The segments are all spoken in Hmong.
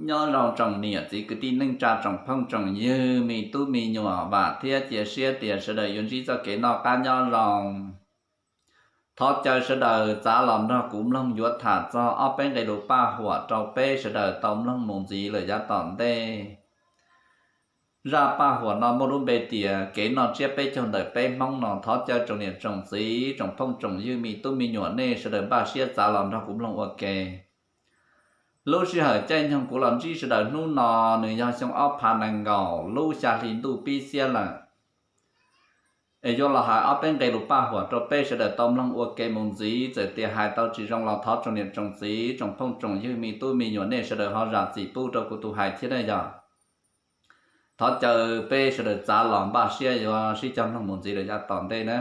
Nyob zoo tsoom niam txiv kwv tij neej tsa, tsoom phooj tsoom ywg, me tub me nyuam, vam thiab cia siab tias sawv daws yuav ntsib txoj kev noj qab nyob zoo. Thov caw sawv daws txav los nrog kuv mloog yuav tham txog ob peb nqe lus paj huam rau peb sawv daws tau mloog mus ntxiv lawm yav tom ntej. Zaj paj huam no muaj lub npe tias kev noj tsiab peb caug ntawm peb Hmoob no. Thov caw tsoom niam tsoom txiv, tsoom phooj tsoom ywg, me tub me nyuam, nej sawv daws npaj siab txav los nrog kuv mloog ua ke. Lub sij hawm caij nyoog kuv los ntsib sawv daws hnub no nws yog xyoo ob phav nees nkaum lub xya hli ntuj pib xiab lawm. Es yuav los hais ob peb nqe lus paj huam rau peb sawv daws tau mloog ua ke mus ntxiv. Txawm tias hais tau tsis zoo los thov tsoom niam tsoom txiv, tsoom phooj tsoom ywg, me tub me nyuam, nej sawv daws ho zam txim pub rau kuv tus hais thiab ne yog. Thov caw peb sawv daws txav los npaj siab yuav sib cog mloog mus ntxiv lawm yav tom ntej na.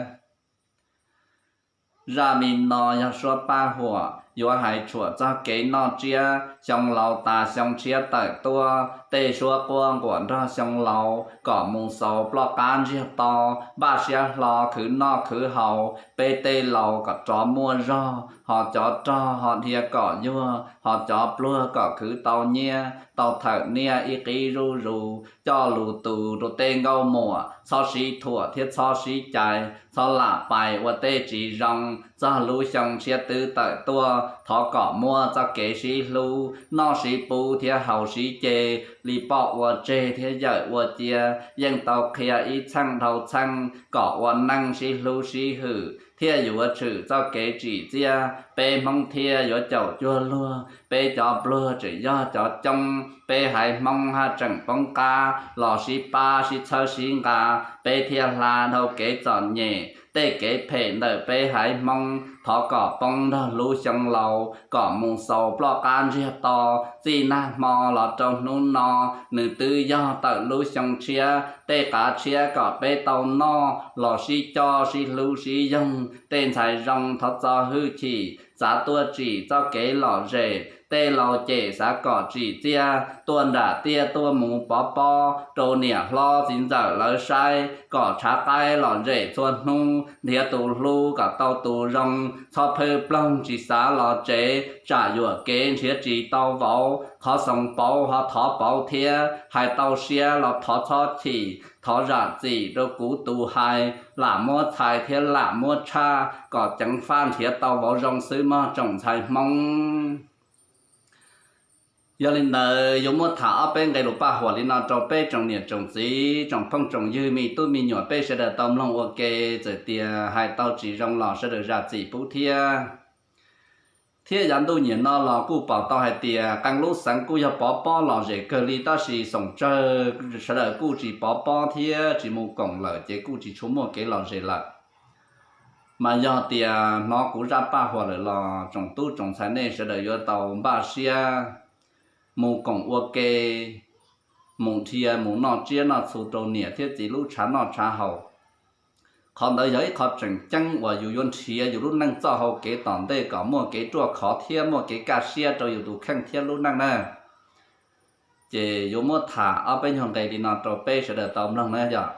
Zaj me no yog suab paj huam yuav hais tshuam txog kev noj tsiab xyoo laus tas xyoo tshiab tawm tuaj, tej suab quaj nquam nrog xyoo laus kom mus xaus ploj qab ntsiag to, npaj siab hlo khwv noj khwv haus, peb tej laus kom rov muaj zog, ho cov rog ho dhia kom yuag, ho cov pluag kom khwv tau nyiaj, tau thawm niaj ib qib zuj zus, coj lus tus rau tej nkauj muam txhob sib thuam thiab txhob sib cais, txhob lam pais ua tej tsis zoo, txog lub xyoo tshiab twb tawm tuaj, thov kom muaj txoj kev sib hlub, noj sib pub thiab haus sib ce, li poj ua tseg thiab yawm ua cia, yeej tau qhia ib txheej dhau txheej, kom ua neej sib hlub sib hwm thiaj yuav tshwm txoj kev tsim txiaj, peb Hmoob thiaj yuav caum cuag luag, peb cov pluag tseem yog cov coob, peb haiv Hmoob haj tseem poob qab, los sib pab sib txhawb sib nqa, peb thiaj hla dhau kev txom nyem, tej kev phem ntawm peb haiv Hmoob, thov kom poob nrog lub xyoo laus, kom mus xaus ploj qab ntsiag to, txij nag hmo los rau hnub no, nws twb yog tawm lub xyoo tshiab, tej qav tshiab kom peb tau noj, los sib coj sib hlub sib yoog, tej ntxhais zoo thov txo hwj chim, xav tuaj tsim txoj kev lom zem, tej laus cem xav kom tsim txiaj, tuaj nram tiaj tuaj mus pov pob, rau niam hlob txiv ntxawm lawv saib, kom tshav qaib lom zem txhua hnub, nrhiav tus hlub kom tau tus zoo, txhob phwj ploog tsis xav los tsev, tsam yuam kev nrhiav tsis tau vauv, qhov xoos pauv ho thov pauv thiab, hais tau siab los thov txhob chim, thov zam txim rau kuv tus hais, lam muab txhais thiab lam muab tshaj, kom ceev faj nrhiav tau vauv zoo xwb mog tsoom ntxhais Hmoob. Yog li ntawd yuav muab tham ob peb nqe lus paj huam li no rau peb tsoom niam tsoom txiv, tsoom phooj tsoom ywg, me tub me nyuam, peb sawv daws tau mloog ua ke, txawm tias hais tau tsis zoo los sawv daws zam txim pub thiab. Thiab yav ntuj nyiam no los kuj pom tau hais tias qee lub xeev kuj yog pov pob lom zem kawg li, tab sis xoom tsawg sawv daws kuj tsis pov pob thiab tsis mus koom lawm ces kuj tsis tshua muaj kev lom zem lawm. Mas yog tias hnov kuv zaj paj huam lawm los tsoom tub tsoom ntxhais nej sawv daws yuav tau npaj siab mus koom ua ke, mus dhia mus noj tsiab noj txhu rau niam thiab txiv lub tshav noj tshav haus. Qhov ntawd yog ib qho tseem ceeb uas yus yuav nrhiav yus lub neej txoj hau kev tom ntej kom muaj kev ruaj khov thiab muaj kev kaj siab rau yus tus kheej thiab lub neej na. Ces yuav muab tham ob peb nyuag nqe li no rau peb sawv daws tau mloog na yom.